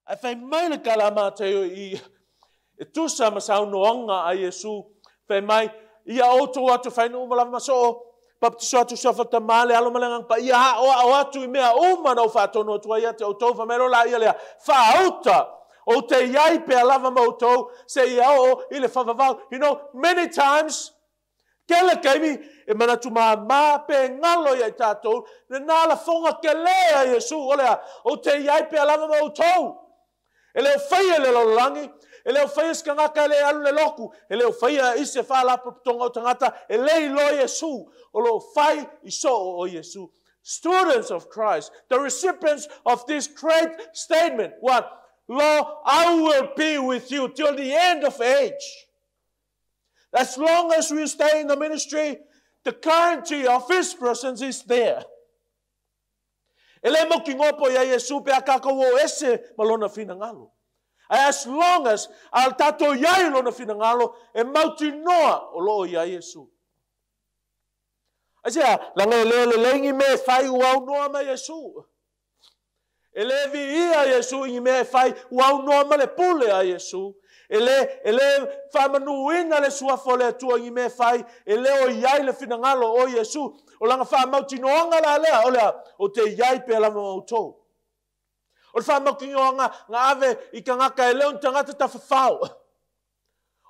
Ae fai mai le tala a Mataio i e tusa ma saunoaga a Iesu, fai mai, Ia outou atu e fai nuu uma lava ma soo, baptiso atu i suafa o le Tama, le Alo ma le Agaga Paia, aoao atu i mea uma na ou faatonu atu ai ia te outou. Fai mai loa laia lea, Faauta, ou te i ai pea lava ma outou seia oo i le faavavau. You know, many times, Tele taimi e manatu māmā pe galo ia i tatou, lena lafoga tele a Iesu, o le a? Ou te i ai pea lava ma outou. E le o faia e le lalolagi, e le o faia se tagata e le alu i le lotu, e le o faia i se faalapotopotoga o tagata e le iloa Iesu, o lo o fai i soo o Iesu. Students of Christ, the recipients of this great statement, what? Lo, I will be with you till the end of age. As long as we stay in the ministry, the guarantee of His presence is there. E le mautinoa po o ia Iesu pe a kākou o ese ma Lona finagalo. Ae as long as a tātou iai Lona finagalo, e mautinoa o lo o iai Iesu. Aisea, laga e le lelei ni mea e fai ua aunoa ma Iesu. E le viia Iesu i ni mea e fai ua aunoa ma le pule a Iesu. E le, e le faamanuina le suafa o le Atua i ni mea e fai e le o i ai le finagalo o Iesu. O lana faamautinoaga la lea, o le a? Ou te i ai pea lava ma outou. O le faamautinoaga na ave i tagata e le o ni tagata tafafao.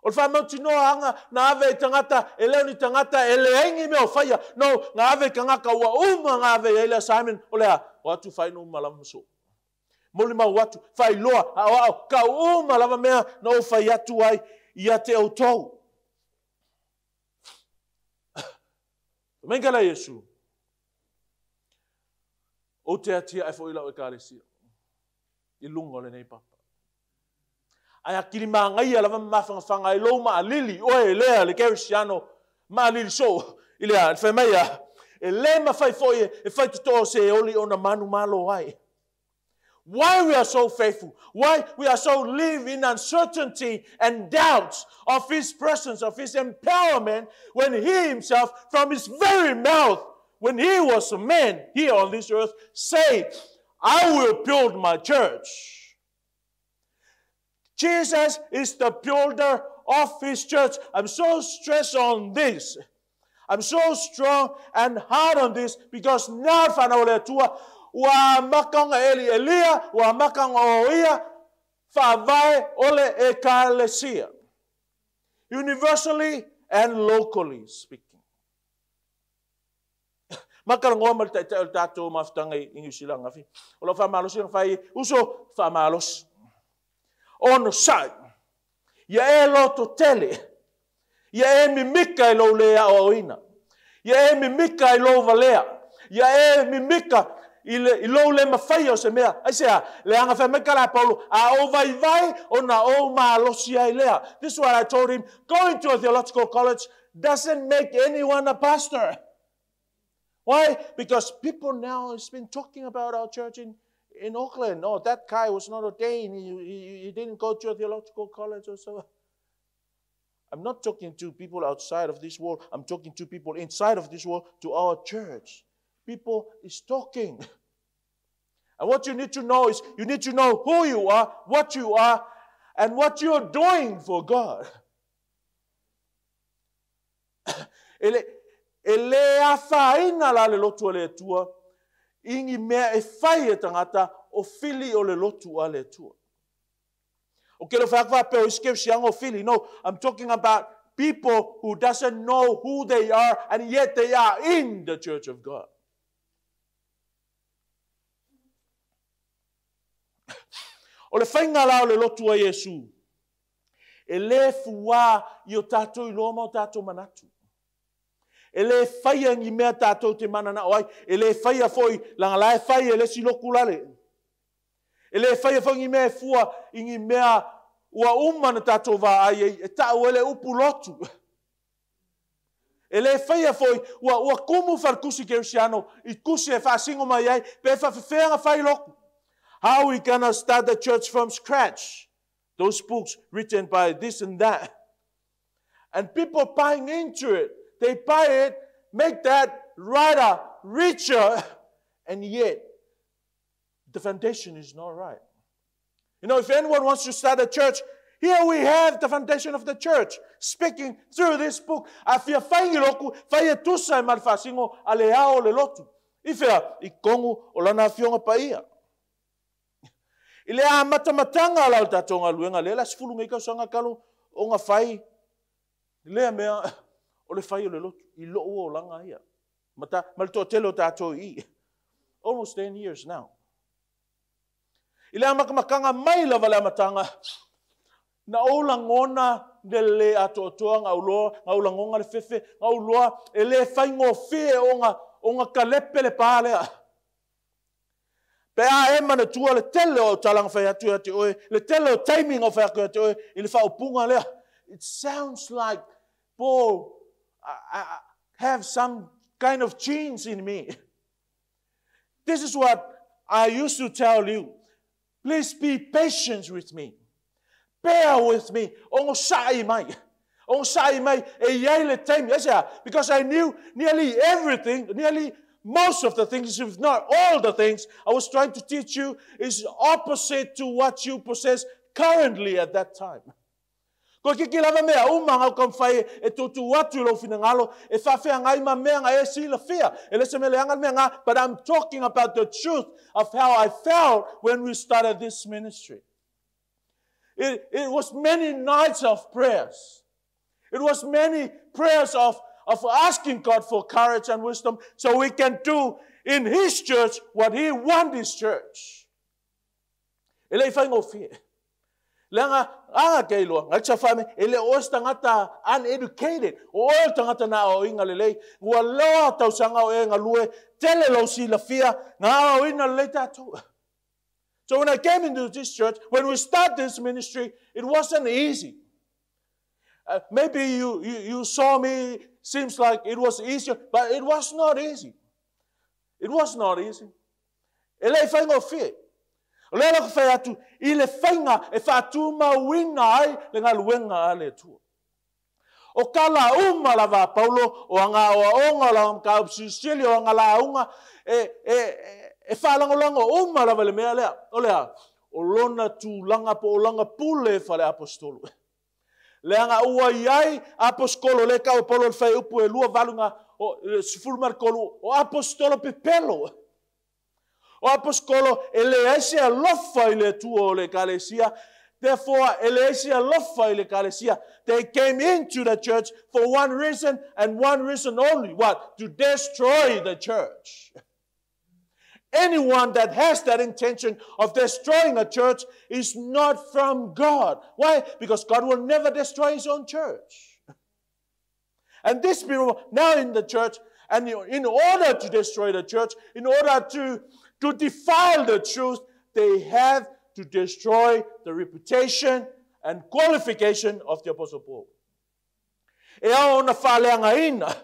O le faamautinoaga na ave i tagata e le o ni tagata e leai ni mea o faia. No, na ave i tagata ua uma na ave i ai le assignment, o le a? O atu fai nuu ma lava ma soo. Molimau atu, faailoa, aoao, kau uma lava mea na ou fai atu ai ia te outou. Fai mai la Iesu, Ou te atiae foi i lau ekalesia i luga o lenei papa. Ae atili manaia lava ma mafanafana ai lou maalili, oe lea le kerisiano maalili soo i le a, le fai mai a, e le mafai foi e fai totoo se oli ona manumalo ai. Why we are so faithful? Why we are so live in uncertainty and doubts of His presence, of His empowerment, when He Himself, from His very mouth, when He was a man here on this earth, say, I will build my church. Jesus is the builder of His church. I'm so stressed on this. I'm so strong and hard on this because now whanau le Atua, ua amata ona elielia, ua amata ona oia, faavae o le Ekalesia. Universally and locally speaking. Makalanoa ma le taitai o le tatou mafutaga i Niu Sila ananafi. O lau faamalosi na fai, uso, faamalosi. Onosai. Ia e loto tele. Ia e mimika i lou le aoaoina. Ia e mimika i lou valea. Ia e mimika i, le, i lou le mafaia o se mea. Aisea, leaga fai mai ka la Paulo, a ou vaivai ona ou malosi ai lea. This is what I told him, going to a theological college doesn't make anyone a pastor. Why? Because people now has been talking about our church in, in Auckland. Oh, that guy was not ordained. He, he, he didn't go to a theological college or so. I'm not talking to people outside of this world. I'm talking to people inside of this world, to our church. People is talking. And what you need to know is you need to know who you are, what you are, and what you're doing for God. E le, e le afaina la le lotu a le Atua i ni mea e fai e tagata o fili o le lotu a le Atua. O ke lo whai atu o isi kerisiano o fili. No, I'm talking about people who doesn't know who they are and yet they are in the church of God. O le faiga la o le lotu a Iesu, e le fuā i o tātou iloa ma o tātou manatu. E le faia ni mea tātou te mananao ai, e le faia foi laga la e fai e le isi lotu lale. E le faia foi ni mea e fua i ni mea ua uma na tātou vaai ai, e ta'u ai le upu lotu. E le faia foi ua, ua kumu faletusi kerisiano i tusi e faasino mai ai pe faafefea na fai lotu. How we gonna start the church from scratch? Those books written by this and that. And people buying into it. They buy it, make that writer richer, and yet the foundation is not right. You know, if anyone wants to start a church, here we have the foundation of the church speaking through this book. A fia whaingi loku, whai e tusa e ma le faasigo a le ao o le lotu. I fea, i kongu o lana afioga paia. I le amatamataga la o le tatou galuega lea la 10 nei tausaga talu ona fai lea mea o le fai o le lotu i lou olaga ia. Ma le toatele o tatou i i. Almost 10 years now. I le amatamataga mai lava le amataga, na ou lagona le le atoatoa, na ou lagona le fefe, na ou loa e le faigofie ona kalepe le pā lea. Pe a e manatua le tele o talaga fai atu ia te oe, le tele o taimi ngau fai atu ia te oe, i le whaopunga lea. It sounds like Paul, I have some kind of genes in me. This is what I used to tell you. Please be patient with me. Bear with me. Ongo sa'i mai. Ongo sa'i mai e iai le taimi. Because I knew nearly everything, nearly most of the things, if not all the things I was trying to teach you is opposite to what you possess currently at that time. Ko kiki lava mea uma ngau ka mwhai e tūtū atu i lou finagalo, e whawhea ngai ma mea nga e sila fia. E lese mele anga mea ngā, but I'm talking about the truth of how I felt when we started this ministry. It was many nights of prayers. It was many prayers of asking God for courage and wisdom so we can do in His church what He wants His church. E lei whai ngō. Leanga anga kei loa, ngai tsa whame, e le oe tangata uneducated, o oe tangata na o inga lelei, ngua loa tausanga o e ngā lue, tele lau si la fia, ngā o inga lelei tātou. So when I came into this church, when we started this ministry, it wasn't easy. Maybe you saw me, seems like it was easier, but it was not easy. It was not easy. E lei whai ngō fie. O lea lako whai atu, i le whainga e whātūmauina ai le ngaluenga a le Atua. O ka la uma lava a Paulo, o anga oa onga, o la ka upsisili, o anga la unga, e whālangolango uma lava le mea lea. O lea, o lona tūlanga po o langa pule whale apostolo. Leanga ua iai apostolo le kau Paulo le whai upu e lua valunga o 13 o apostolo pepelo. O apostolo e le ese alofa i le Atua o le ekalesia. Therefore, e le ese alofa i le ekalesia. They came into the church for one reason and one reason only. What? To destroy the church. Anyone that has that intention of destroying a church is not from God. Why? Because God will never destroy His own church. And these people now in the church, and in order to destroy the church, in order to defile the truth, they have to destroy the reputation and qualification of the Apostle Paul. E ao ona whaleanga ina.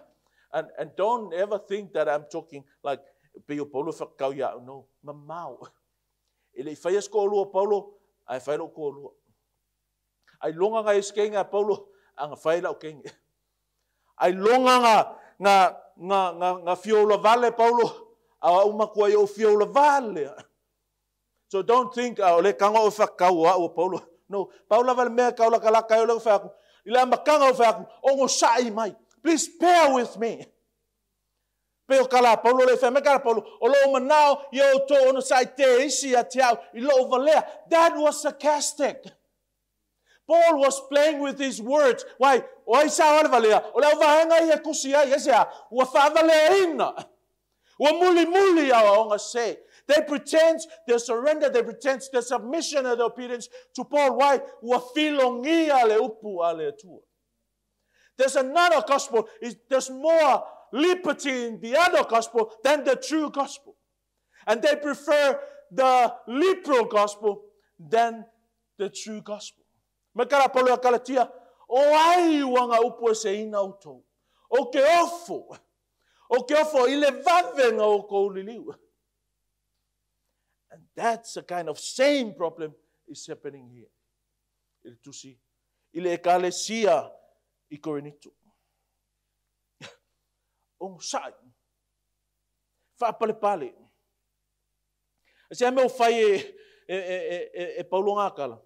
And don't ever think that I'm talking like, pe o Paulo whakau ia, no, mamau. E le i whai asko olua Paulo, ai whai lau ko olua. Ai longa ngā eske ngā Paulo, anga whai lau kenge. Ai longa ngā fiola vale Paulo, a umakua i o fiola vale. So don't think, o le kanga o whakau a o Paulo. No, Paulo vale mea kaula kalaka o le whaku. I le amakanga o whaku, o ngō sa'i mai. Please bear with me. Pe o kala Paulo le whae, me kala Paulo, o loo manao i o tō ono sa'i te isi a te au, i loo valea. That was sarcastic. Paul was playing with his words. Why? O ai sa wale valea, o leo vahenga i e kusi ai, ese a, ua whavalea ina. Ua muli muli au aonga se. They pretend their surrender, they pretend their submission and their obedience to Paul. Why? Ua filongia le upu a le Atua. There's another gospel. There's more liberty in the other gospel than the true gospel. And they prefer the liberal gospel than the true gospel. Me kala Paulo a Galatia, o ai uanga upu e se ina utou. O ke ofo. O ke ofo i le vavenga o kou liliu. And that's the kind of same problem is happening here. I le tusi, i le ekalesia i Korinito. O sai. Whaapale pale. Se mea o whai e Paulo ngā.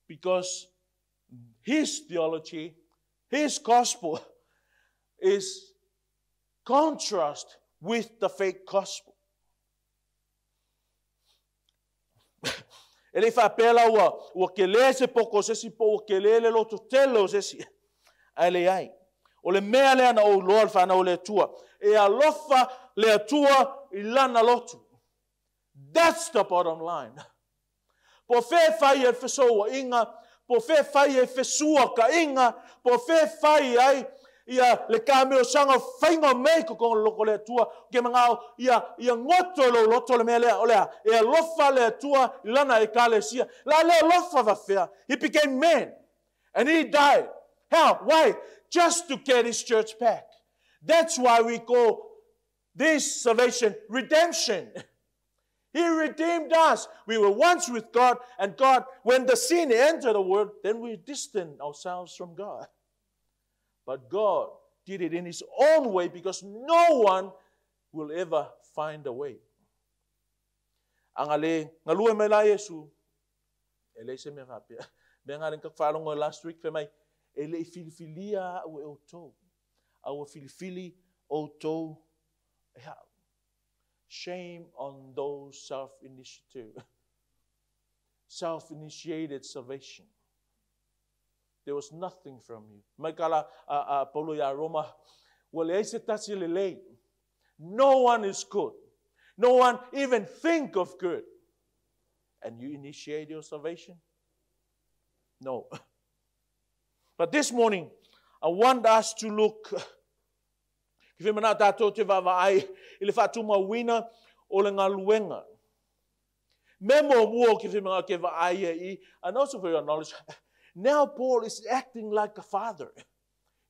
Because his theology, his gospel is contrast with the fake gospel. E le whaapela ua ke le se poko se si po ua ke le loto tele o se si. Ai le ai. O le mea lea na o loa le whanau le atua. E alofa le atua i lana lotu. That's the bottom line. Po fe whai e whesoa inga, po fe whai e whesua ka inga, po fe whai ai ia le ka sanga whainga mei ko kongo loko le atua, ke mangao ia ngoto lo loto le mea lea, o lea, e alofa le atua i lana e kalesia. La le alofa wawhea. He became man and he died. How? Why? Just to get his church back. That's why we call this salvation redemption. He redeemed us. We were once with God, and God, when the sin entered the world, then we distanced ourselves from God. But God did it in His own way because no one will ever find a way. Angale, ngalue mai la Yesu, e le se mea whapea. Mea ngā ringa whalongo last week, whe mai, e le i filifilia au e o tau. Au e filifili o tau e hau. Shame on those self-initiative, self-initiated salvation. There was nothing from you. Mai kala Paulo ia Roma, ua le aise tasi le lei. No one is good. No one even think of good. And you initiate your salvation? No. But this morning, I want us to look. Ki whimana tātou te wawa ai, i le whātuma wina o le ngā luenga. Me mō mua ki whimana ke wa ai e i, and also for your knowledge, now Paul is acting like a father.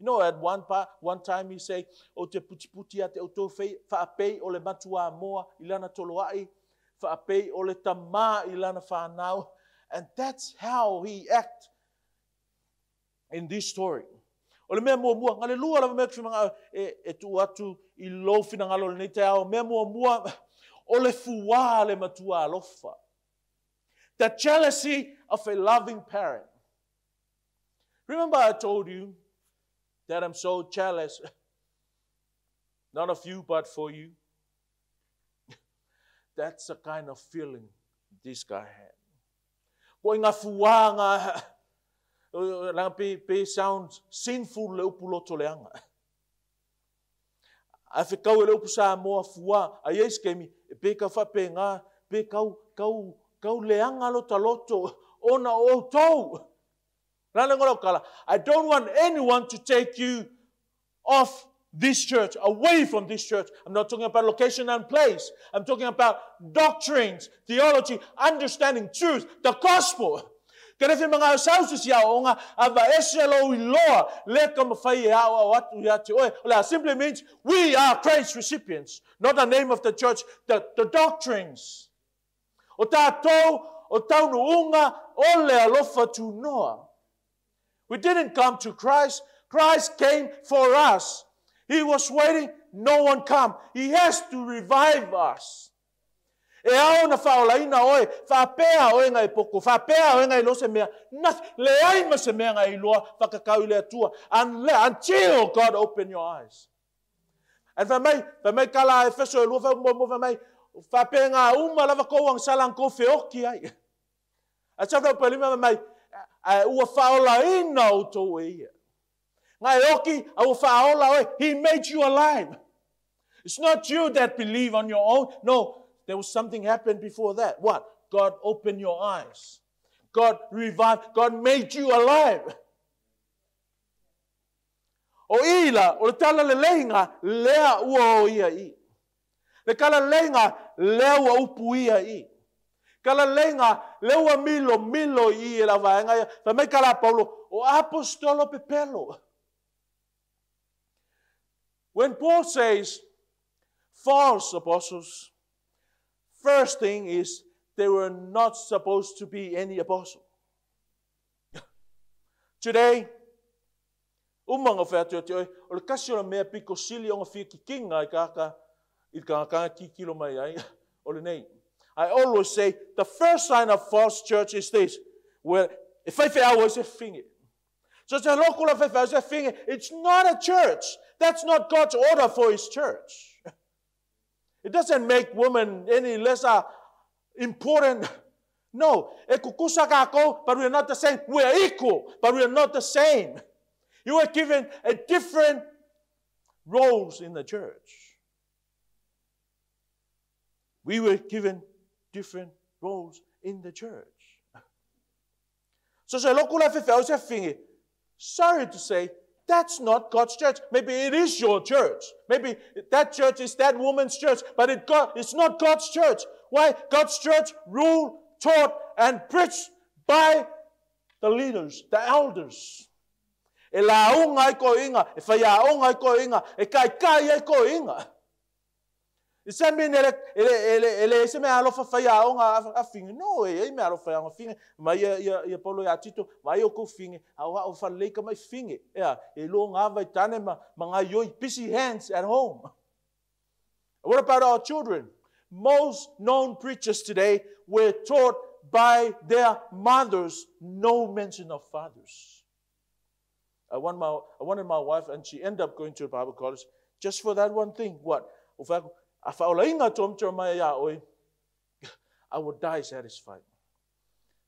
You know, at one time he say, o te putiputi a te o tō whaapei o le matua moa i lana toloai, whaapei o le tama i lana whanau. And that's how he act in this story. O le mea mua mua, ngā le lua lava mea kuwhimanga e tu atu i lou whinangalo le nei te ao, mea mua mua, o le fuā le matua alofa. The jealousy of a loving parent. Remember I told you that I'm so jealous, not of you, but for you. That's the kind of feeling this guy had. Ko ngā fuā ngā, langa pe sound sinful le upu loto leanga. A fe kau e le upu sa moa fua, a yes kemi, pe kau fa pe ngā, pe kau leanga lota loto, ona o tau. I don't want anyone to take you off this church, away from this church. I'm not talking about location and place. I'm talking about doctrines, theology, understanding truth, the gospel. Ka refe mga sausu si ao nga ava ese lo i loa le ka mawhai e ao au atu ia te oe. Olea, simply means we are grace recipients, not the name of the church, the doctrines. O tātou, o taunu unga, o le alofa tu noa. We didn't come to Christ. Christ came for us. He was waiting. No one come. He has to revive us. E ao na whaolaina oe, whaapea oe ngai poko, whaapea oe ngai lo se mea, nothing, le ai ma se mea ngai loa, whakakau i le atua, until God open your eyes. And whamai kala e feso e lua wha whamai, whaapea ngā uma lava kouang salang kou wheoki ai. A tawha upalima whamai, ua whaolaina o tō e ia. Ngai oki, a ua whaola oe, he made you alive. It's not you that believe on your own. No. There was something happened before that. What? God opened your eyes. God revived. God made you alive. O ila, o le tala le leinga, lea ua o ia i. Le kala leinga, lea ua upu ia i. Kala leinga, lea ua milo, milo i e la vaenga ia. Fa mai kala Paulo, o apostolo pepelo. When Paul says, false apostles, first thing is, they were not supposed to be any apostle. Today, umanga whea te oi, o le kasi o le mea piko sili o ngā whia ki kinga i kaka, i kaka ki kilo mai ai, o le nei. I always say the first sign of false church is this. Where if I was a finger. So it's not a church. That's not God's order for His church. It doesn't make women any lesser important. No. But we are not the same. We are equal, but we are not the same. You are given a different roles in the church. We were given different roles in the church. So sorry to say, that's not God's church. Maybe it is your church. Maybe that church is that woman's church, but it's not God's church. Why? God's church ruled, taught, and preached by the leaders, the elders. E launga ai ko inga, e whaiaonga ai ko inga, e kaikai ai ko inga. I se mine ele se me alofa whaiaonga a finge. No, e me alofa whaiaonga finge. Mai ia Paulo ia Tito, mai o kou finge, au a o whaleika mai finge. Ea, e lo ngā vai tane ma ngā ioi, busy hands at home. What about our children? Most known preachers today were taught by their mothers, no mention of fathers. I wanted my wife, and she ended up going to a Bible college just for that one thing. What? I would die satisfied.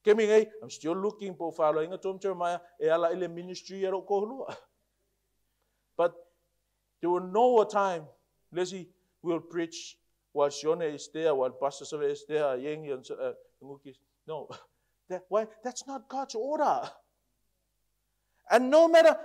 I'm still looking for ministry. But there will no time, Leslie will preach while Shone is there, while Pastor Save is there, Yengi and Nguki. No. Why? That's not God's order. And no matter,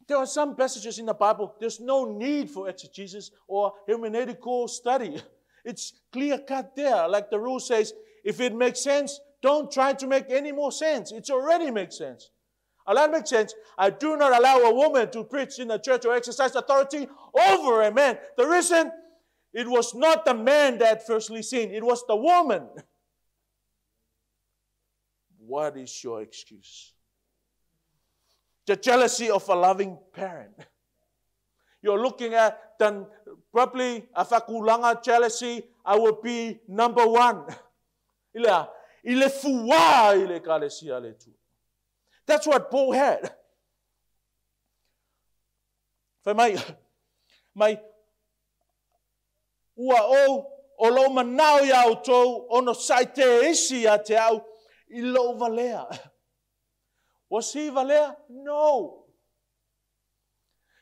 there are some passages in the Bible, there's no need for exegesis or hermeneutical study. It's clear cut there. Like the rule says, if it makes sense, don't try to make any more sense. It already makes sense. That makes sense. I do not allow a woman to preach in the church or exercise authority over a man. The reason, it was not the man that firstly sinned. It was the woman. What is your excuse? The jealousy of a loving parent. You're looking at then probably afakulanga jealousy, I will be number one. That's what Paul had. Mai ua o lo manao ia o tau ono saite isi ia te au i lo valea. Was he valea? No.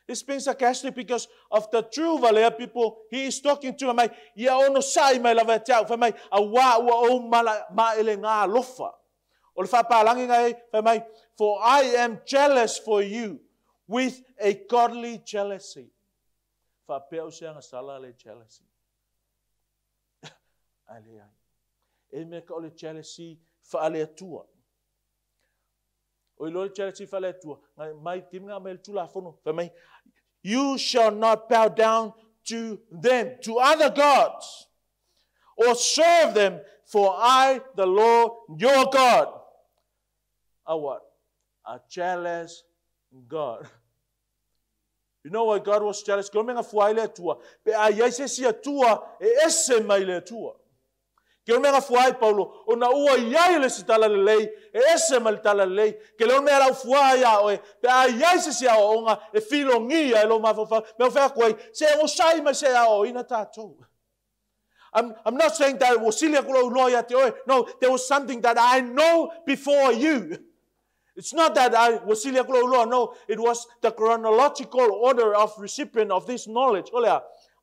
He's being sarcastic because of the true valea people he is talking to. Mai ia ono sai mai lava te au. Mai a wa ua o ma ele ngā lofa. O le whapalangi ngai, mai, for I am jealous for you with a godly jealousy. Whapea o se anga sala le jealousy. Ale ai. E mea ka o le jealousy whaale atua. O ilo le jealousy whaale atua. Ngai mai timga mai le tula fono. Mai, you shall not bow down to them, to other gods, or serve them, for I, the Lord, your God, are what? A jealous God. You know why God was jealous? Ko menga fuai le atua. Pe a iai se si atua, e ese mai le atua. Ke menga fuai, Paulo, o na ua iai le si tala le lei, e ese mai le tala le lei. Ke leo mea lau fuai a oe, pe a iai se si ao onga, e filongia e lo mafawhau. Mea whea koe, se o sai mai se ao ina tātou. I'm not saying that no, there was something that I know before you. It's not that I was no, it was the chronological order of recipient of this knowledge.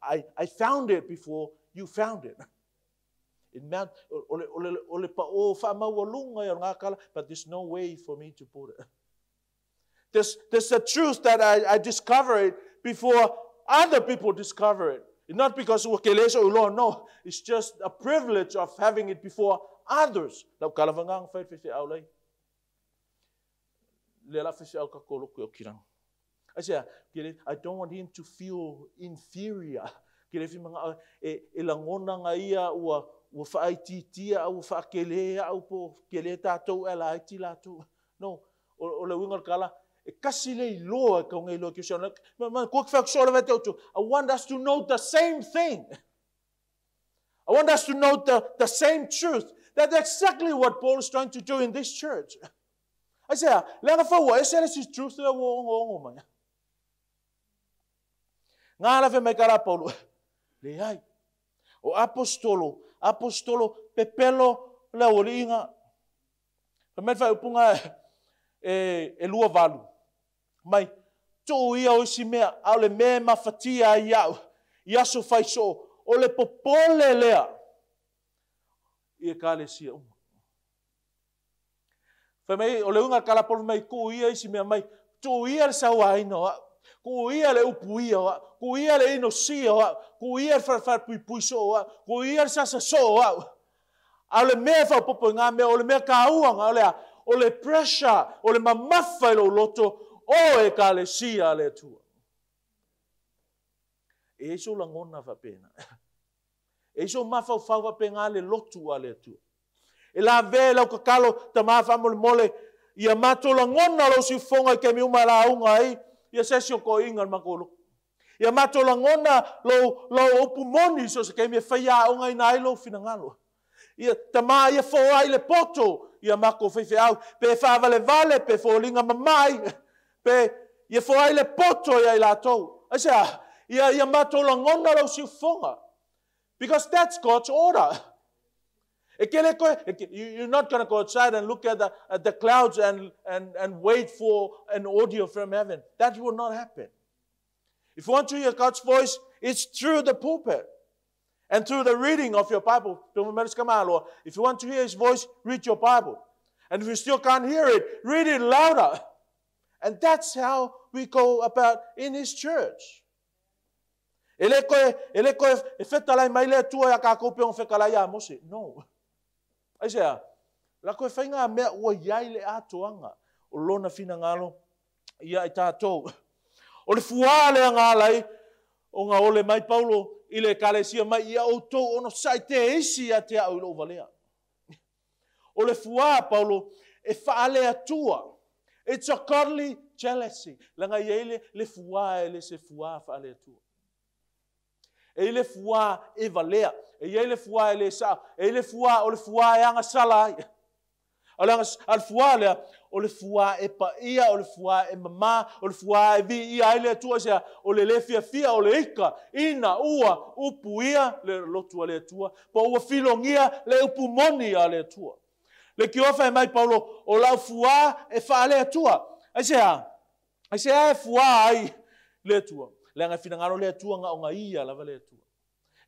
I found it before you found it. But there's no way for me to put it. There's a truth that I discovered before other people discover it. Not because no, it's just a privilege of having it before others. I say, I don't want him to feel inferior. No, I want us to know the same thing. I want us to note the same truth. That's exactly what Paul is trying to do in this church. I say, leaga faua ese le isi truth lea ua ogoongo mai. Ngā la fai mai ka la Paulo, leai. O apostolo, apostolo pepelo le aualiiga. Fai mai le faaiupuga e 28. Mai, tuu ia o isi mea, a o le mea e mafatia ai ia'u i aso faisoo, o le popole lea i ekalesia uma. Fai mai, o le uiga o le kalapolo mai, tuu ia isi mea mai, tuu ia le sauaina o au, tuu ia le upuia o au, tuu ia le inosia o au, tuu ia le falefalepuipui soo o au, tuu ia le sasa soo o au. A o le mea e faaopoopo i ngā mea, o le mea taua ngā, o le a? O le pressure, o le mamafa i lou loto, o ekalesia a le Atua. E i ai sou lagona faapena. E i ai sou mafaufau faapena le lotu a le Atua. E lavea i lau tatalo, tama faamolemole, ia matou lagona lou siufofoga i taimi uma e lauga ai, ia se isi o toeaiina o le matou lotu. Ia matou lagona lou upu moni i so o se taimi e faiaogaina ai lou finagalo. Ia tama ia foai le poto ia matou faifeau, pe faavalevale, pe foliga mamai, pe ia foai le poto ia i latou. Aisea? Ia matou lagona lou siufofoga. Because that's God's order. E ke le koe, e ke, you're not going to go outside and look at the clouds and wait for an audio from heaven. That will not happen. If you want to hear God's voice, it's through the pulpit and through the reading of your Bible. If you want to hear His voice, read your Bible. And if you still can't hear it, read it louder. And that's how we go about in His church. E le koe, e le koe, e fetalai mai le Atua ia kākou pe ona fetalai ia Mose. No. Aisea, la koe fai ngā mea ua iai le atoaga o lona finagalo ia i tātou. O le fuā lea ngā lai, o ngā ole mai Paulo i le ekalesia mai ia outou ono sa'i te isi ia te au i lou valea. O le fuā Paulo e whaale atua. It's a godly jealousy. Langa ia i le fuā e le se fuā whaale atua. E i le fuā e valea. E ia i le fuā e le sao. E i le fuā o le fuā e anga sala ai. O le anga, a le fuā lea, o le fuā e paia, o le fuā e mamā, o le fuā e vi ia ai le atua sea, o le le fiafia, o le ika, ina, ua, upu ia, le lotu a le atua, po ua filongia le upu moni a le atua. Le ki ofa e mai Paulo, o lau fuā e whaale atua. Ai sea, ai sea e fuā ai le atua. Le anga finangalo le atua nga o nga ia lava le atua.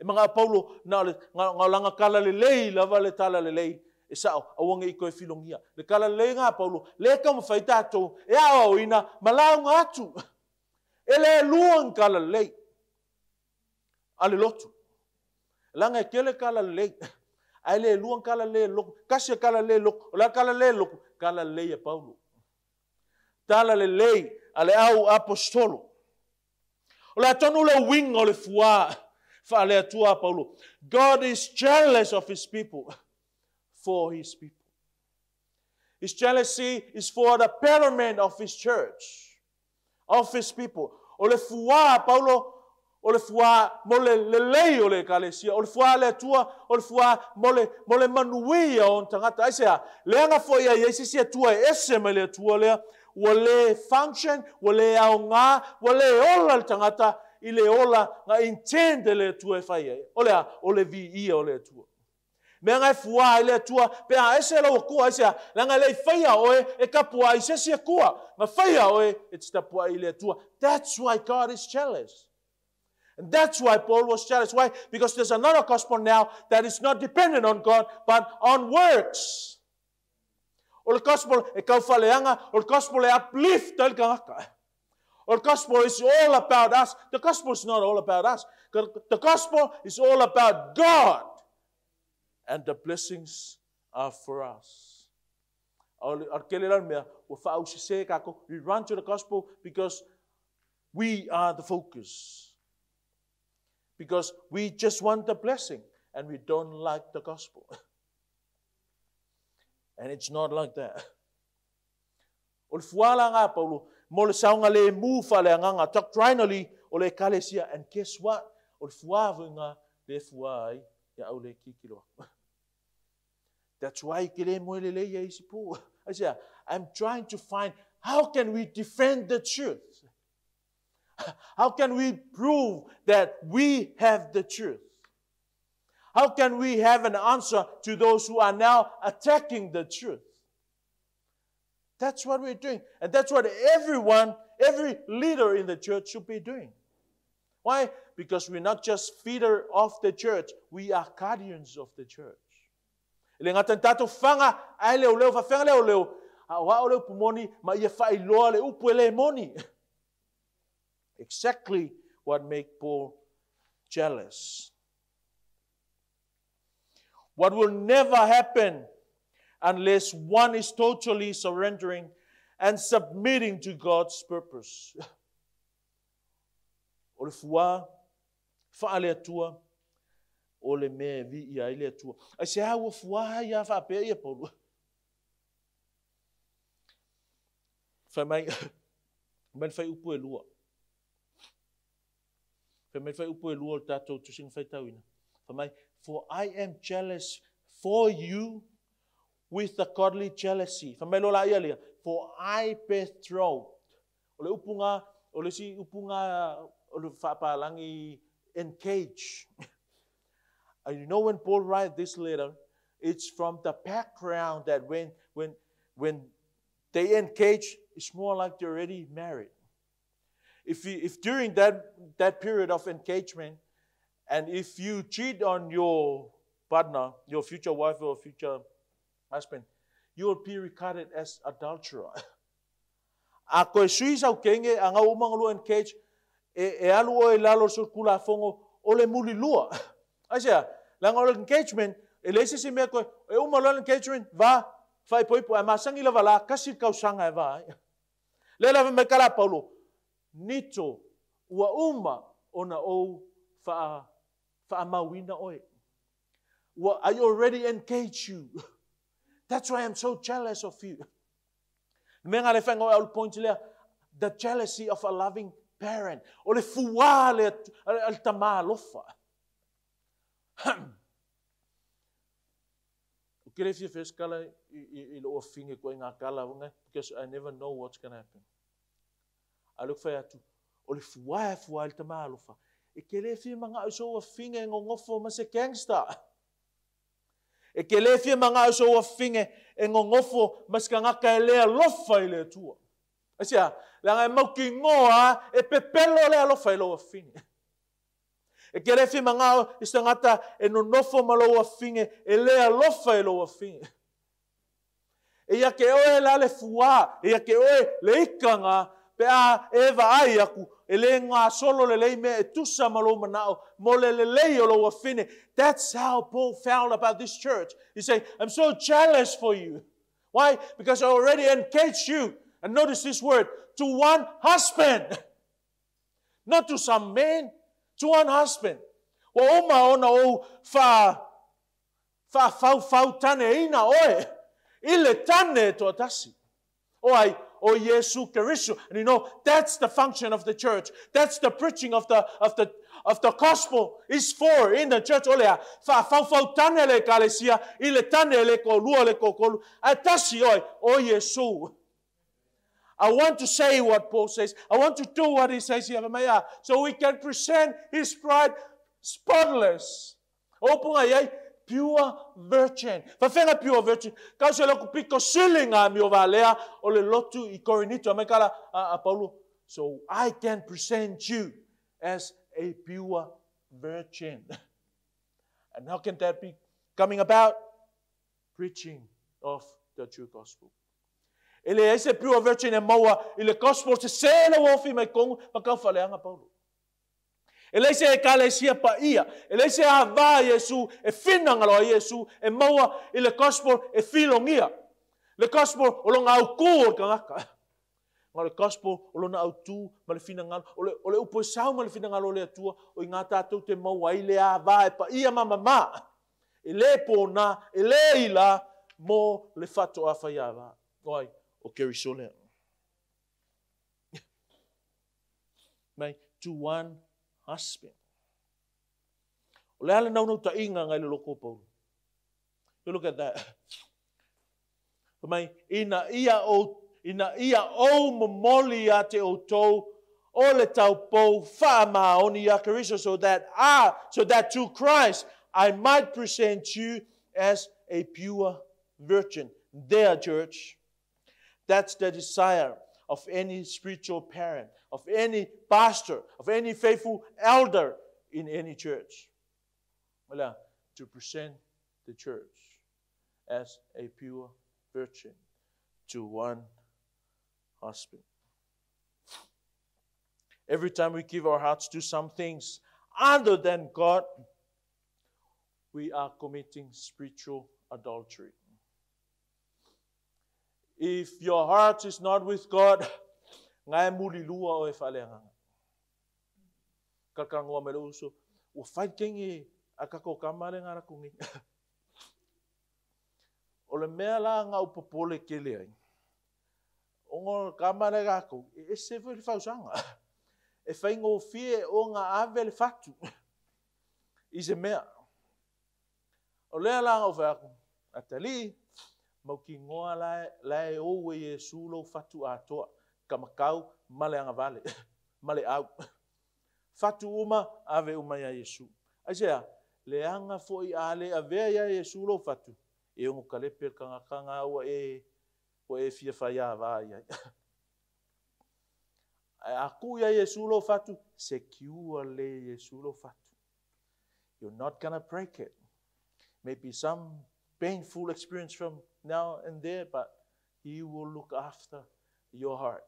E manga Paulo, na o le, nga, nga o langa kala le lei lava le tala le lei. E sao, aua nge i koe filongia. Le kala le lei ngā Paulo, le ka mawhai tātou, e ao au ina, ma launga atu. E le lua ng kala le lei. A le lotu. Langa e kele kala le lei. Ai le lua ng kala le loku. Kasi e kala le loku. O la kala le loku. Kala le lei e Paulo. Tala le lei a le au apostolo. O la tonu le winga o le fua. Wha le atua Paulo. God is jealous of his people. For his people. His jealousy is for the betterment of his church, of his people. O le fua, Paulo, o le fua mo le lelei o le ekalesia, o le fua le atua, o le fua mo le manuia o tangata. Ai sea, leaga foi ai, ai sisi atua e ese mai le atua lea, ua le function, ua le aoga, ua le ola le tangata, i le ola nga intend le atua e fai ai. O lea, o le vi ia o le atua. Mea ngai fua ai le atua, pe a ese lau akua, ai sea, langa lei whaia oe, e kapua ai sesi akua. Nga whaia oe, e te tapua ai le atua. That's why God is jealous. And that's why Paul was jealous. Why? Because there's another gospel now that is not dependent on God, but on works. O le gospel e kauwhaleanga, o le gospel e uplift ai le kangaka. O le gospel is all about us. The gospel is not all about us. The gospel is all about God. And the blessings are for us. O le kele la mea, ua whausise kako, we run to the gospel because we are the focus. Because we just want the blessing and we don't like the gospel. And it's not like that. O le fuala ngā Paulo, mo le saunga le mu whale anganga, doctrinally, o le ekalesia, and guess what? O le fua ngā le fua ai Ia au le kikilo aku. That's why ke le moe lelei ia isi pō. I say, I'm trying to find how can we defend the truth? How can we prove that we have the truth? How can we have an answer to those who are now attacking the truth? That's what we're doing. And that's what everyone, every leader in the church should be doing. Why? Because we're not just feeder of the church, we are guardians of the church. E le gata ni tātou fanga, ae leo leo, whawhenga leo leo, a o ao leo pumoni, ma ia whailoa le upu e le moni. Exactly what make Paul jealous. What will never happen unless one is totally surrendering and submitting to God's purpose. O le fua, wha le atua, o le mea vi ia i le atua. Ai se ua fua ia whaapea ia Paulu. Whai mai, mai whai upu e lua. Whai mai whai upu e lua o le tātou tusinga whai tauina. Whai mai, for I am jealous for you with the godly jealousy. Whai mai lola ia lea, for I betrothed. O le upunga, o le si upunga, o le whaapalangi engage. And you know when Paul writes this letter, it's from the background that when they engage, it's more like they're already married. If during that period of engagement, and if you cheat on your partner, your future wife or future husband, you will be regarded as adulterer. A koe sui sau kenge, a ngau umanga lua engage, e alu oe lalo so kula fongo, o le muli lua. Ai sea, langa o le engagement, e le isi si mea koe, e uma loa le engagement, va, whai poipo, a masangi lava la, kasi kausanga e va. Le lava mai kala Paulo, nito, ua uma, ona ou wha mauina oe. Ua, I already engage you. That's why I'm so jealous of you. Me ngā le whainga o au point lea, the jealousy of a loving parent. O le fua le al tama alofa. O ke le fia wheskala i lo finge koe ngā kala, because I never know what's going to happen. A look whai atu, o le fua e fua le tama alofa. E ke le fia manga au so finge e ngongofo ma se gangster. E ke le fia manga au so finge e ngongofo ma se kangaka e le alofa i le atua. Asia, langa e mauki ngoa e pepelo le alofa i lo finge. E ke le fia manga au i sangata e nonofo ma lo finge e le alofa i lo finge. E ia ke oe la le fua, e ia ke oe le ikanga, pe a e vaai aku, e le ngā solo le lei mea e tusa ma lo manao, mo le le lei o lo wafine. That's how Paul felt about this church. He said, I'm so jealous for you. Why? Because I already engaged you. And notice this word, to one husband. Not to some man, to one husband. Wa oma ona o wha whau whau tane ina oe. I le tane toa tasi. O ai, O Jesu Christo. And you know, that's the function of the church. That's the preaching of the gospel is for in the church. Olea, fa fau tane le kalesia, i le tane le ko lua le ko kolu. Atasi oi, o Jesu. I want to say what Paul says. I want to do what he says here, so we can present his bride spotless. Opunga yai, pure virgin. Whawhenga pure virgin. Kau se loko piko silinga mi o valea o le lotu i Korinito. Mai kala a Paulo. So I can present you as a pure virgin. And how can that be coming about? Preaching of the true gospel. E le ese pure virgin e maua i le gospel se sela wofi mai kongu makau whaleanga Paulo. E le se e kalesia pa ia. E le se a vā Yesu, e whina ngaloa Yesu, e maua i le gospel e whilongia. Le gospel o longa au kū o le kangaka. Ngā le gospel o lona au tū ma le whina ngalo. O le upo e sau ma le whina ngalo le atua o i ngā tātou te maua i le a vā e pa ia mama mā. E le pōna, e le ila, mō le whato a whai a vā. Oi, o keriso lea. Mai, to one husband. O le a le naunautaiga ngai le loko o Paulo. You look at that. Fai mai, ina ia ou, ina ia ou momoli ia te outou o le taupou faamaoni ia Keriso, so that I, so that to Christ I might present you as a pure virgin. There, church, that's the desire of any spiritual parent, of any pastor, of any faithful elder in any church. Well, to present the church as a pure virgin to one husband. Every time we give our hearts to some things other than God, we are committing spiritual adultery. If your heart is not with God, ngai muli lua o e whaleanganga. Kakangoa me le uso, ua fai kengi a kako kamale ngā rakungi. O le mea la ngā upopole ke le ai. O ngā kamale rākou, e ese foi le fausanga. E whai ngō fie o ngā ave le fatu. I se mea. O lea la ngā uwhai aku. Atali, mau ki ngoa la e ou e Iesu lou fatu atoa. Ka makau, male anga vale. Male au. Fatu uma, ave uma ia Iesu. Ai se a, le anga foi a le avea ia Iesu lou fatu. E ongo kalepe kanga ua e, ua e fia whai a vā ia. Ai a ku ia Iesu lou fatu, secure le Iesu lou fatu. You're not gonna break it. Maybe some painful experience from now and there, but he will look after your heart.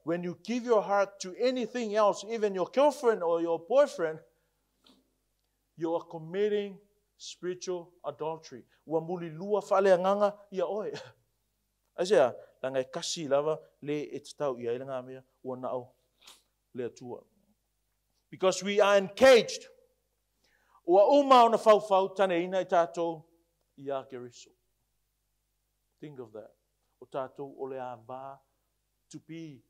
When you give your heart to anything else, even your girlfriend or your boyfriend, you are committing spiritual adultery. Ua muli lua whaleanganga ia oe. Aisea, langa e kasi lava le e te tau ia ngā mea, ua nao le atua. Because we are engaged. Ua uma ona whauwhau tane ina i tātou i a Keriso. Think of that. O tātou o le a vā tupi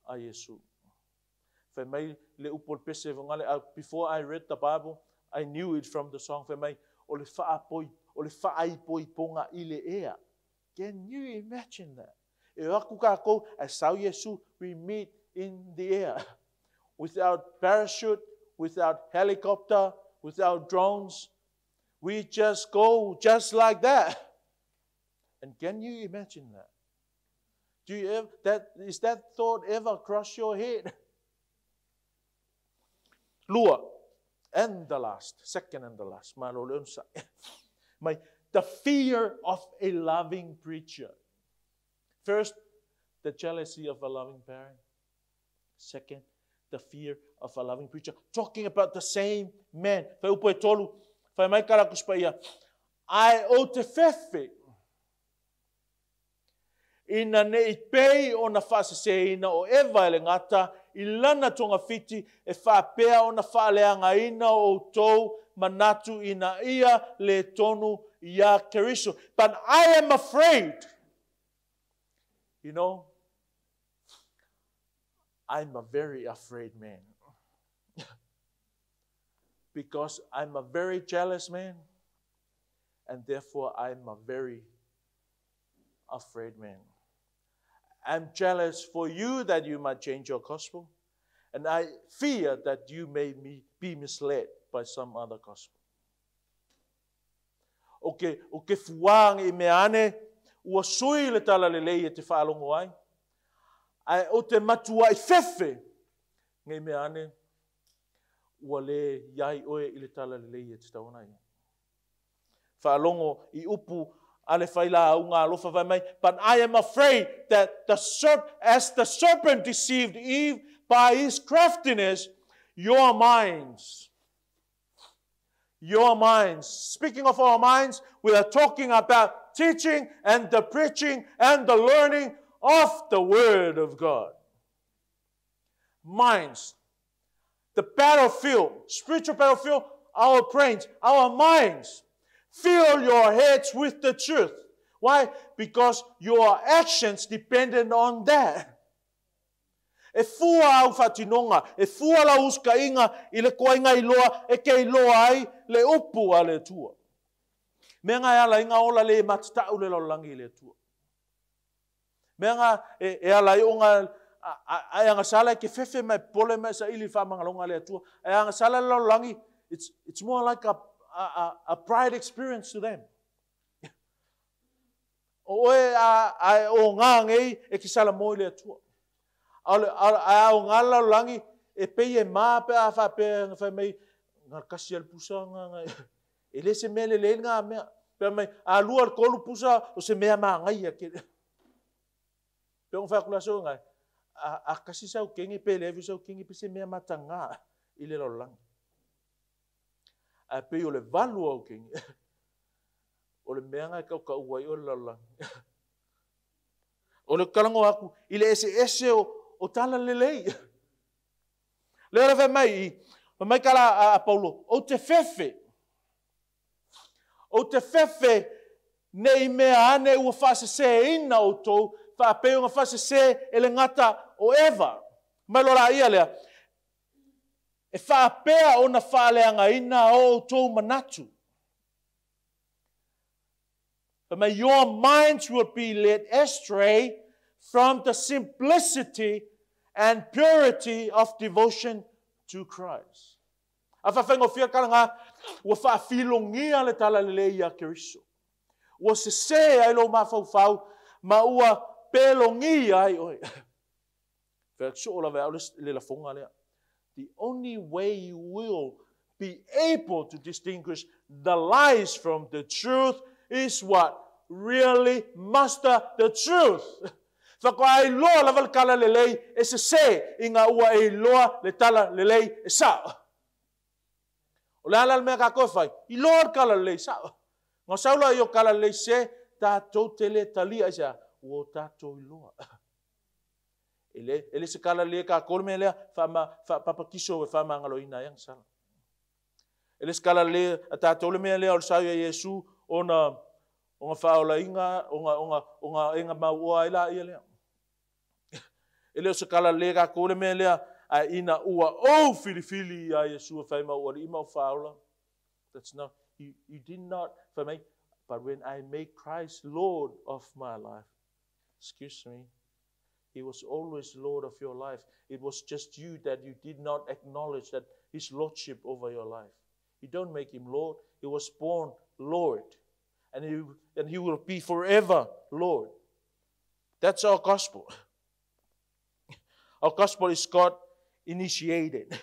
a Yesu. Whai mai le upo le pese whangale, before I read the Bible, I knew it from the song. Whai mai o le whaapoi, o le whaaipoiponga i le ea. Can you imagine that? E aku kākou, as sau Yesu, we meet in the air. Without parachute, without helicopter, without drones. We just go just like that. And can you imagine that? Do you ever, that, is that thought ever cross your head? Lua, and the last, second and the last, my, the fear of a loving preacher. First, the jealousy of a loving parent. Second, the fear of a loving preacher. Talking about the same man. Whai upo e tolu, whai mai karakuspa ia. Ai o te fefe. Ina ne i pei o na whaasese o Eva e le ngata, i lana tonga fiti e whaapea o na whaaleanga ina o tau manatu ina ia le tonu ia Keriso. But I am afraid. You know, I'm a very afraid man. Because I'm a very jealous man, and therefore I'm a very afraid man. I'm jealous for you that you might change your gospel, and I fear that you may be misled by some other gospel. O ke, o ke fuang i mea ane, ua sui le tala le lei e te whaalongo ai. Ai o te matua i fefe, ngei mea ane, ua le iai oe i le tala le lei e te tauna ia. Whaalongo i upu a le whai la unga alofa vai mai, but I am afraid that the as the serpent deceived Eve by his craftiness, your minds, your minds. Speaking of our minds, we are talking about teaching and the preaching and the learning of the Word of God. Minds. The battlefield, spiritual battlefield, our brains, our minds. Fill your heads with the truth. Why? Because your actions dependent on that. E fua au faatinoga, e fua lau usitaʻiga i le toaiga iloa e te iloa ai le upu a le Atua. Mea na e ala ai ona ola le matataʻu le lalolagi i le Atua. Mea na e ala ai ona a e agasala e te fefe ma e popole ma e saili i le faamagaloga a le Atua. Ae agasala le lalolagi, it's more like a pride experience to them. O oe a e ogā nei e te salamo i le Atua. Ae a ogā le lalolagi, e pei e ma pe a faapea na fai mai, na o le kasi lava le pusa na, e le se mea lelei lena mea. Pe mai, a lua le tolu pusa, o se mea manaia tele. Pe ona fai atu le aso lena, a kasi sau kene pe leai foi sau kene, pe se mea mataga i le lalolagi. Ae pei o le valu o au kene, o le mea lena e tautaua ai oe le lalolagi. O le talanoa atu i le eseese o tala lelei. Lea la fai mai i, fai mai tala a Paulo, ou te fefe. Ou te fefe ne i mea ane ua faaseseina outou, faapei ona faasese e le gata o Eva. Mai loa laia lea, e faapea ona faaleagaina o outou manatu. Fai mai, your minds will be led astray from the simplicity and purity of devotion to Christ. A faafaigofie tala na, ua faafilogia le talalelei ia Keriso. Ua sese ai lou mafaufau ma ua pelogia ai oe. Fai atu soo lava e au le lafoga lea. The only way you will be able to distinguish the lies from the truth is what? Really master the truth. Faatoa iloa lava le tala lelei e sese ina ua e iloa le tala lelei e sao. O le a la le mea tatou e fai? Iloa le tala lelei sao. Na sau loa i o tala lelei sese, tatou te le talia aisea? Ua o tatou iloa. E le, e le se kala le ka kolo mea lea, faapapatiso e faamagaloina ai agasala. E le se kala le a tatou le mea lea o le sau ia Iesu ona ona faaolaina, ona, ona, ona enga mauoa ai laia lea. E le o se kala le ka kolo mea lea, ae ina ua ou filifili ia Iesu e fai ma ou alii ma ou faaola. That's not, you did not, fai mai, but when I made Christ Lord of my life, excuse me, He was always Lord of your life. It was just you that you did not acknowledge that His Lordship over your life. You don't make Him Lord. He was born Lord. And He will be forever Lord. That's our gospel. Our gospel is God initiated.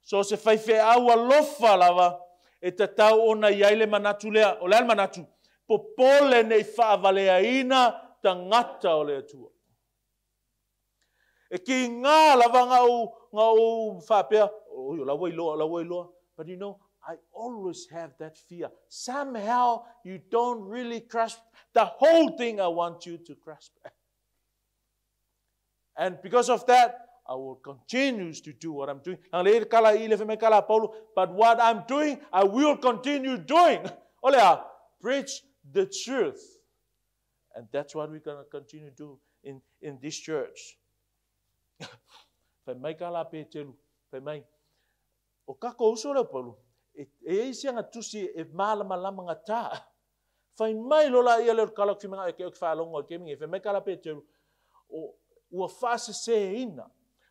So se faifeau alofa lava e tatau ona i ai le manatu lea. O le a le manatu? Popole ne i faavaleaina tagata o le Atua. E kiga lava na ou, na ou faapea, oi, o la ua iloa, o la ua iloa. But you know, I always have that fear. Somehow you don't really grasp the whole thing I want you to grasp. And because of that, I will continue to do what I'm doing. Nang le kala i le fai kala Paulo, but what I'm doing, I will continue doing. O le a, preach the truth. And that's what we're going to continue to do in this church. Fai mai kala Petelu, fai mai, o kako uso leo Paulo, e e ai sianga tusi e malamalama ngata. Fai mai lola ia leo kala ki mga e ke o ki whaalongo ke mingi. Fai mai kala Petelu, o ua faaseseina,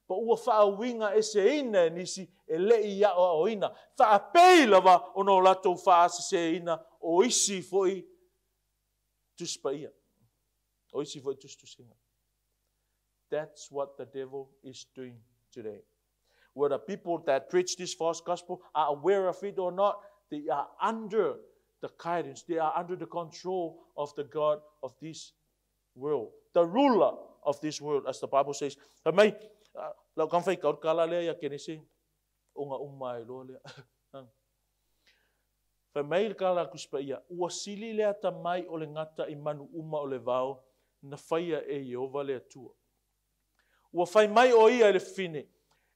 po ua faauiga eseina e nisi e le i aʻoaʻoina, faapei lava ona o latou faaseseina o isi foi Tusi Paia, o isi foi tusitusiga. That's what the devil is doing today. Whether people that preach this false gospel are aware of it or not, they are under the guidance, they are under the control of the God of this world, the ruler of this world, as the Bible says. Fai mai, lau kang fai kau kala lea ia Kenese, o nga uma e loa lea. Fai mai le kala a Tusi Paia, ua sili le atamai o le gata i manu uma o le vao na faia e Ieova le Atua. Ua fai mai o ia i le fine,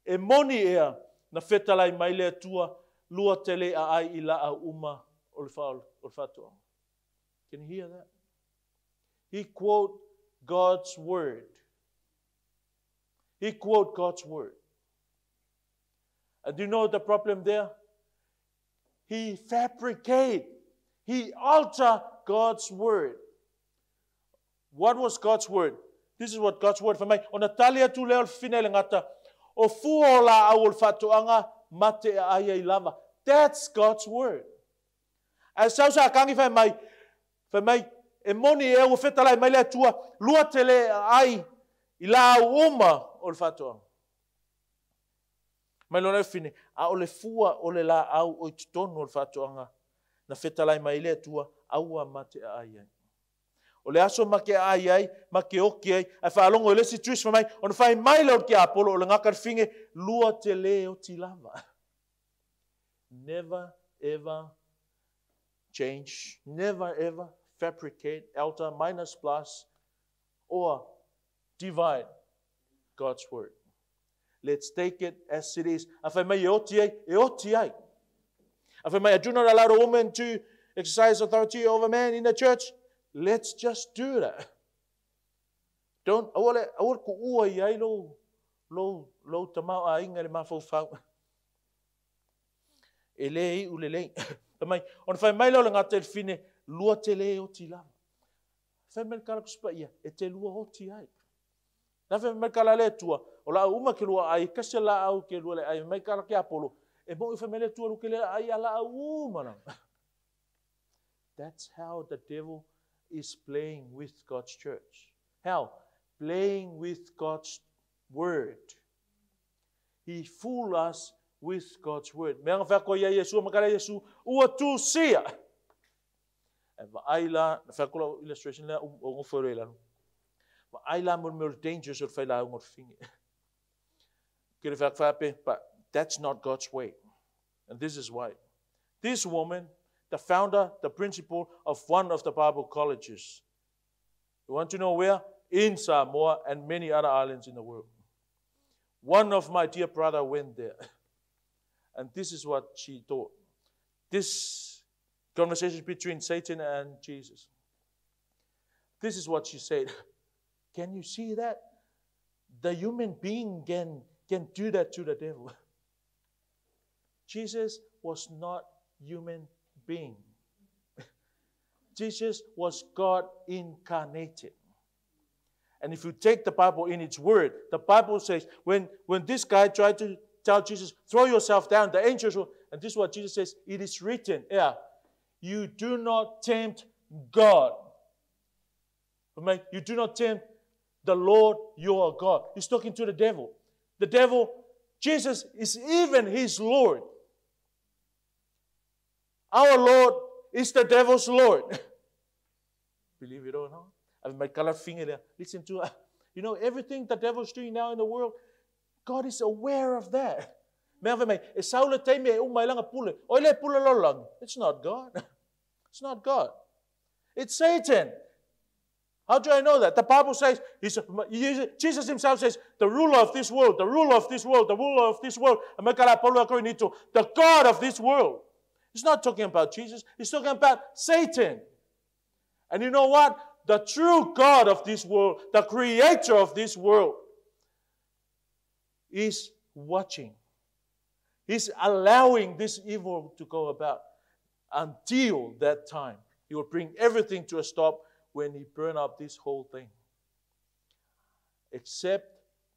e moni ea na fetalai mai le Atua lua tele a ai i laau uma o le faatoaga. Can you hear that? He quote God's word. He quote God's word. And do you know the problem there? He fabricate, he alter God's word. What was God's word? This is what God's word for me. Ona tali atu lea o le fafine i le gata, o fua o laau o le faatoaga ma te aai ai lava. That's God's word. Ae sau sa kangi fai mai, fai mai, e moni ea ua fetalai mai le Atua, lua te le aai i laau uma o le faatoaga. Mai lona fafine, a o le fua o le laau o i totonu o le faatoaga, na fetalai mai le Atua, aua ma te aai ai. O le aso ma ke aai ai, ma ke oki ai, ae faalogo i le isi tusi fai mai, ona fai mai lea o le tiapolo o le gata le fafine, lua te le oti lava. Never ever change, never ever fabricate, alter, minus, plus, or divide God's word. Let's take it as it is. A fai mai e oti ai, e oti ai. A fai mai, I do not allow the woman to exercise authority over man in the church. Let's just do that. Don't, aua le, aua le kuua i ai lou, lou, lou tamaoaiga i le mafaufau. E le iu lelei. Fai mai, ona fai mai lea o le gata i le fine, lua te le oti lava. Fai mai le kala Tusi Paia, e te lua oti ai. Na fai mai le kala le Atua, o laau uma ke lua ai, kasi a laau ke lua le ai, mai kala ke Apolo, e mo'i fai mai le Atua lu ke le ai a laau uma lava. That's how the devil is playing with God's church. How? Playing with God's word. He fool us with God's word. Mea nga whea ia Iesu, ma kala Iesu, ua tusia. E vaai la, na whea kola illustration lea, o ngofo e lalo. Vaai la mo le mea o le dangers o le whailaunga o le fafine. Ke le whea whape, but that's not God's way. And this is why. This woman, the founder, the principal of one of the Bible colleges. You want to know where? In Samoa and many other islands in the world. One of my dear brother went there. And this is what she taught. This conversation between Satan and Jesus. This is what she said. Can you see that? The human being can do that to the devil. Jesus was not human being. Jesus was God incarnated. And if you take the Bible in its word, the Bible says when this guy tried to tell Jesus, throw yourself down, the angels will, and this is what Jesus says, it is written, yeah, you do not tempt God. You do not tempt the Lord your God. He's talking to the devil. The devil, Jesus is even his Lord. Our Lord is the devil's Lord. Believe it or not. I've made color finger there. Listen to, you know, everything the devil's doing now in the world, God is aware of that. Mea fai mai, e sau le taimi e uma ai langa pule. Oi le pule lolang. It's not God. It's not God. It's Satan. How do I know that? The Bible says, Jesus himself says, the ruler of this world, the ruler of this world, the ruler of this world, the God of this world. He's not talking about Jesus. He's talking about Satan. And you know what? The true God of this world, the creator of this world, is watching. He's allowing this evil to go about until that time. He will bring everything to a stop when he burn up this whole thing. Except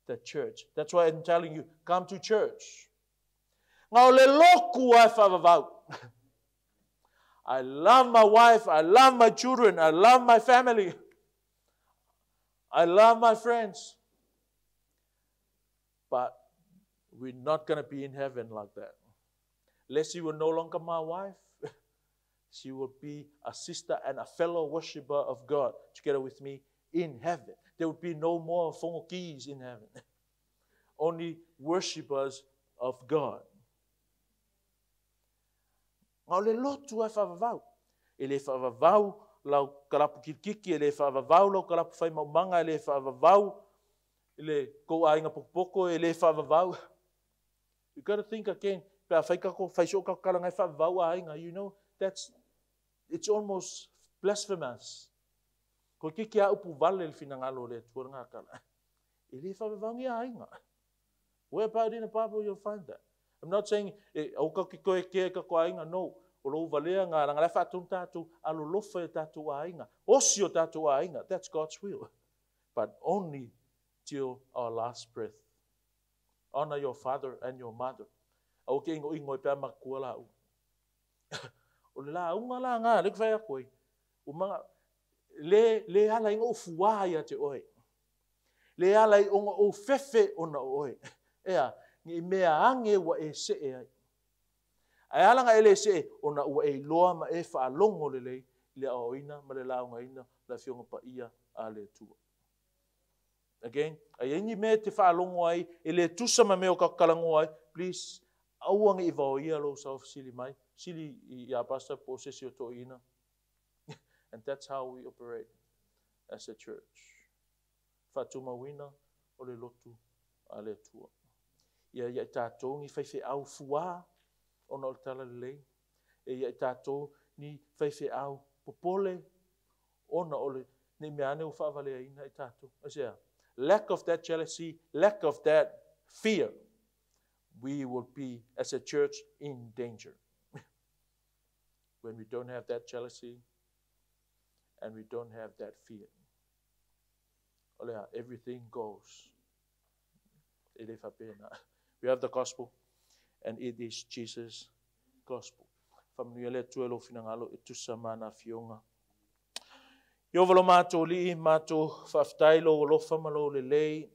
the church. That's why I'm telling you, come to church. Ngā o le loku ai whaavavau. I love my wife, I love my children, I love my family. I love my friends. But we're not going to be in heaven like that. Leslie will no longer my wife. She will be a sister and a fellow worshiper of God together with me in heaven. There will be no more fongokis in heaven. Only worshipers of God. A o le lotu ai whaavavau. E le whaavavau lau kalapu kilikiki, e le whaavavau lau kalapu whai maumanga, e le whaavavau le kou aiga pokopoko, e le whaavavau. You got to think again, pe a whai kako, whai so kako kala ngai whaavavau aiga, you know, that's, it's almost blasphemous. Ko kiki a upu vale le finangalo le Atua ngā kala. E le faavavau ni aiga. Where about in the Bible you'll find that? I'm not saying, e, au ka ki koe kea ka ko aiga, no. O lou valea ngā ranga lai whaatonu tātou, alolofa e tātou aiga. Osi o tātou aiga, that's God's will. But only till our last breath. Honor your father and your mother. Au ke ingo ingo e pea makua la u. O le la unga la ngā, le kwhai ako e. O mga, le, le ala ingo o fuā ia te oe. Le ala i onga o fefe ona oe. Ea, ni mea ange ua e se e ai. Ai ala nga ele se e, ona ua e loa ma e whaalongo le lei, le aoina ma le launga ina, la fionga pa ia a le tua. Again, ai ni mea te whaalongo ai, e le tusa ma mea o kakalango ai, please, aua nge i vao ia lo sa sili mai, sili i a pastor po sesi o to'ina. And that's how we operate as a church. Whaatumauina o le lotu a le Atua. Ia ia i tātou ni whaiwhe au fuā ona o le tala lelei. E ia i tātou ni whaiwhe au popole ona o le nei mea ane o whaavalea ina i tātou. Aisea, lack of that jealousy, lack of that fear, we will be, as a church, in danger. When we don't have that jealousy and we don't have that fear. Olea, everything goes. E le whapena. We have the gospel, and it is Jesus' gospel. Whamanuia le Atua lo finangalo e tusa mana fionga. Iova lo mātou lii, mātou whaaftai lo alofa ma lo lelei,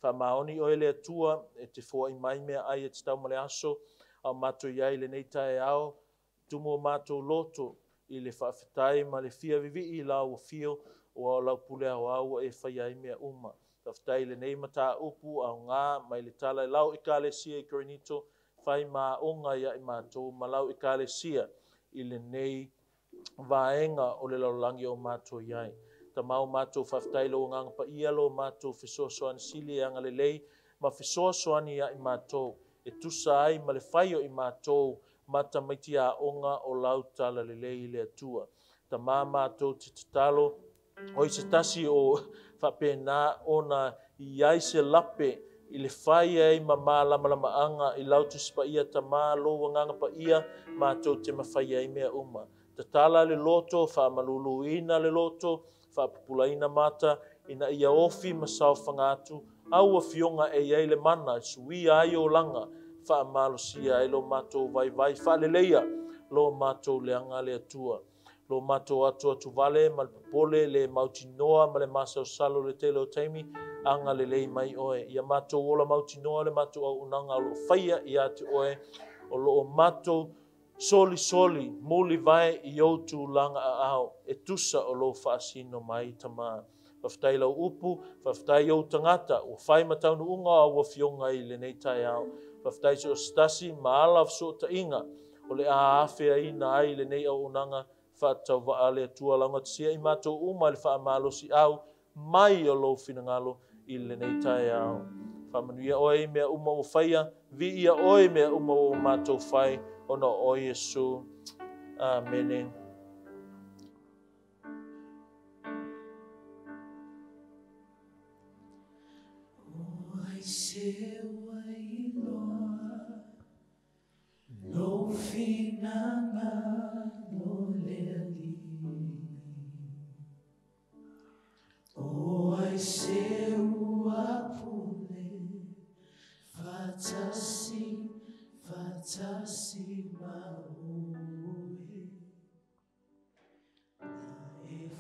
wha maoni oe le Atua e te fua i mai mea ai e te tau ma le aso, au mātou iai le nei tae ao, tumu o mātou loto i le whaaftai ma le fia vivi i la ua fio o au lau pule au au e whai ai mea uma. Whaaftai le nei mata upu au ngā mai le tala i lau i kalesia i Korinito, whai mā onga ia i mātou ma lau i kalesia i le nei vaenga o le lalolagi o mātou iai. Ta mau mātou whaaftai lo nganga pa ia lo mātou fesoasoani sili e anga lelei, ma fesoasoani ia i mātou. E tusa ai ma le whaio i mātou, mata maiti a onga o lau tala lelei i le Atua. Ta mā mātou te tatalo, o i se tasi o whapena ona i ai se lape i le whai ai ma mā lama lama anga i lau tusi pa ia ta mā lo wanganga pa ia mātou te mawhai ai mea uma. Tatala le loto, wha le loto, wha pupulaina mata, ina ia ofi masao whangatu, au fionga e iai le mana, sui ai o langa, wha malosia ai lo mātou vai vai, wha leleia lo mātou leanga le Atua. Lo mātou atu atu vale, ma le popole, le mautinoa, ma le masa o salo le tele o taimi, anga le lei mai oe. Ia mātou ola mautinoa le mātou au unanga o lo whaia i ate oe, o lo o mātou soli soli, muli vai i o tūlanga a ao, e tusa o lo whaasino mai tama. Whawhtai lau upu, whawhtai au tangata, o whai mataunu unga au fionga i le nei tai ao. Whawhtai so stasi, maala so ta inga, o le a awhea ina ai le nei au unanga, whaatau waa le Atua launga tisia i mātou uma le whaamalosi au, mai o lou finangalo i le nei tai ao. Whamanuia oe mea uma o whaia, vi ia oe mea uma o mātou whai, ona o Yesu. Amene. O ai se wailoa, lo finanga lo le ali. O ai se uapule, fatasi, fatasi maue. Na e